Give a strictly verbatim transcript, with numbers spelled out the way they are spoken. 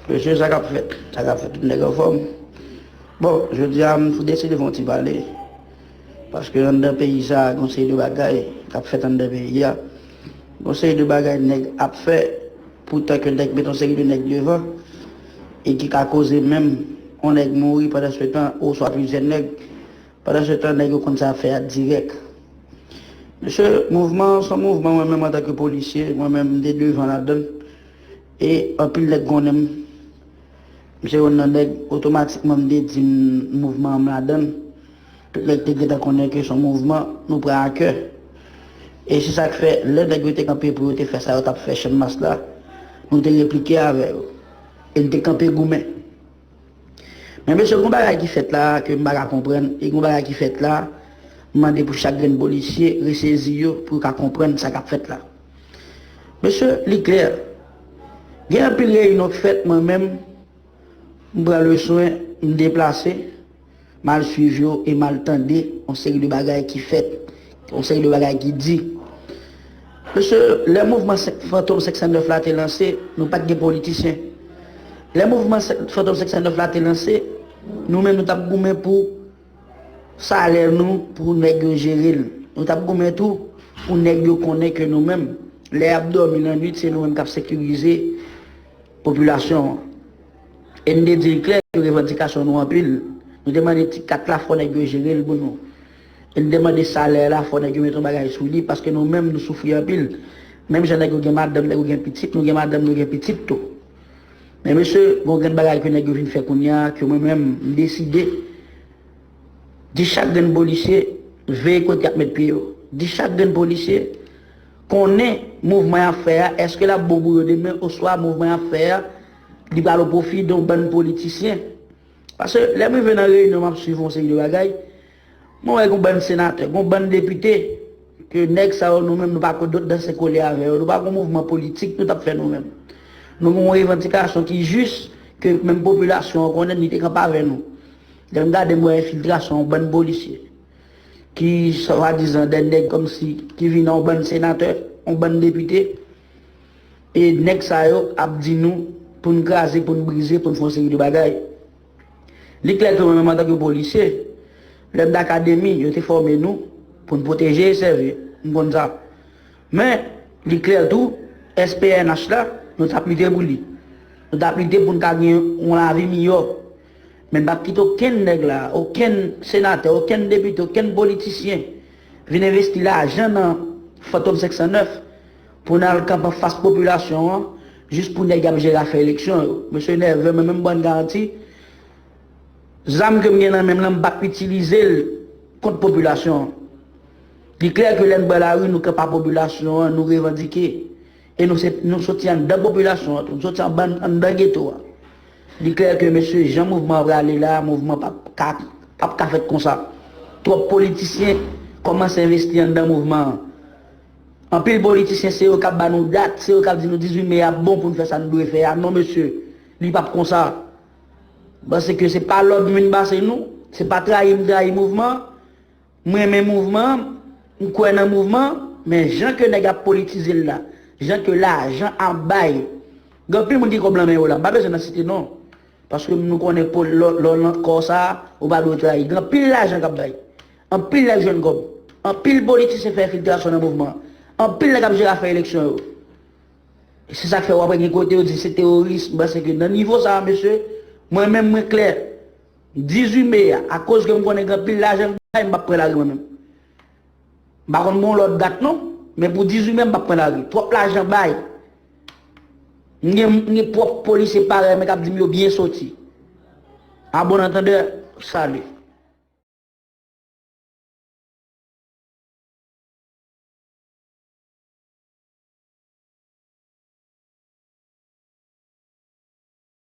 Mesye, sa k ap fèt? Sa k ap fèt? Tout nèg anfòm? Bon, jodi a, m deside fè yon ti pale. Paske anndan peyi sa a, gen yon seri de bagay k ap fèt anndan peyi a. Gen yon seri de bagay nèg ap fè, poutan ke nèg met yon seri de nèg devan, e ki ka koze menm yon nèg mouri pandan se tan, oswa plizyè nèg. Pandan se tan, nèg yo konn sa y ap fè a dirèk. Mesye, mouvman an se yon mouvman, mwen menm antanke polisye, mwen menm m te devan ladan l. E anpil nèg konnen m. M se youn nan nèg, otomatikman m te di m mouvman an m ladan l. Tout nèg te gentan konnen ke se yon mouvman nou pran a kè. E se sa k fè, lè nèg yo te kanpe pou yo te fè sa yo t ap fè, chanmas la, nou te replike avè yo. E n te kanpe goumen. Men mesye, gon bagay ki fèt la ke m pa ka konprann, e gon bagay ki fèt la, m mande pou chak grenn polisye resezi yo pou yo ka konprann sa k ap fèt la. Mesye, li klè. Gen anpil reyinyon k fèt, mwen menm, m pran le swen, m deplase, m al swiv yo e m al tande yon seri de bagay ki fèt, yon seri de bagay ki di. Mesye, lè mouvman senk, Fantom senk san nèf la te lanse, nou pa t gen politisyen. Lè mouvman senk, Fantom senk san nèf la te lanse, nou menm nou t ap goumen pou salè nou, pou nèg yo jere l. Nou t ap goumen tou pou nèg yo konnen ke nou menm, lè y ap dòmi lannwit, se nou menm k ap sekirize popilasyon an. E n te di l klè ke revandikasyon nou anpil. Nou te mande ti kat la, fò nèg yo jere l pou nou. E n te mande salè la, fò nèg yo met yon bagay sou li, paske nou menm nou soufri anpil. Menm jan nèg yo gen madanm, nèg yo gen pitit, nou gen madanm, nou gen pitit tou. Men mesye, gon grenn bagay ke nèg yo vin fè kounye a, ke mwen menm, m deside di chak grenn polisye, veye kote y ap met pye yo. Di chak grenn polisye, konnen mouvman y ap fè a, èske l ap bon pou yo demen, oswa mouvman y ap fè a, li pral o pwofi de yon bann politisyen. Paske lè m rive nan reyinyon, m ap swiv yon seri de bagay, mwen wè gon bann senatè, gon bann depite, ke nèg sa yo, nou menm, nou pa ko dot danse kole avè yo, nou pa gon mouvman politik nou t ap fè nou menm. Nou gon revandikasyon ki jis, ke menm popilasyon an konnen, li te kanpe avè nou. Lè m gade, m wè enfiltrasyon yon bann polisye, ki swadizan de nèg kòmsi, ki vin yon bann senatè, yon bann depite, e nèg sa yo ap di nou pou n kraze, pou n brize, pou n fè yon seri de bagay. Li klè ke mwen menm antanke polisye, lè m t akademi, yo te fòme nou pou n pwoteje e sèvi. M konn sa. Men, li klè tou, S P N H la, nou t ap lite pou li. Nou t ap lite pou n ka gen yon lavi miyò. Men n p ap kite okenn nèg la, okenn senatè, okenn depite, okenn politisyen vin envesti lajan nan Fantom senk san nèf pou n al kanpe anfas popilasyon an, jis pou nèg y ap jere afè eleksyon yo. Mesye nève, mwen menm ban n garanti, zam ke m gen nan men m lan, m p ap itilize l kont popilasyon an. Li klè ke lè n pran lari, nou kanpe ak popilasyon an, nou revandike. E nou se, nou soti anndan popilasyon an tou, nou soti anba, anndan geto a. Li klè ke, mesye, jan mouvman an prale la, mouvman p ap ka, p ap ka fèt konsa. Twòp politisyen kòmanse envesti anndan mouvman an. Anpil politisyen, se yo k ap ba nou dat, se yo k ap di nou dizuit me a bon pou n fè sa n dwe fè a. Non, mesye, li p ap konsa. Paske se pa lòd m vin pase nou, se pa trayi m trayi mouvman an. M renmen mouvman an, m kwè nan mouvman an, men jan ke nèg ap politize l la, jan ke lajan ap bay, gen anpil moun ki kòb lan men yo la, m pa bezwen nan site non, paske nou konnen pou lè, lè w nan kò sa a, ou pa dwe trayi. Gen anpil lajan k ap bay, anpil nèg jwenn kòb, anpil politisyen fè enfiltrasyon nan mouvman an, anpil nèg ap jere afè eleksyon yo. Se sa k fè w ap wè gen kote yo di se teworis, m panse ke nan nivo sa a, mesye, mwen menm mwen klè. Dizuit me a, akoz ke m konnen gen anpil lajan k bay, m p ap pran lari mwen menm. M pa konn bon lòt dat non, men pou dizuit me a, m p ap pran lari. Twòp lajan bay. M gen, m gen pwòp polisye parèy mwen k ap di m yo byen soti. A bon antandè, sali.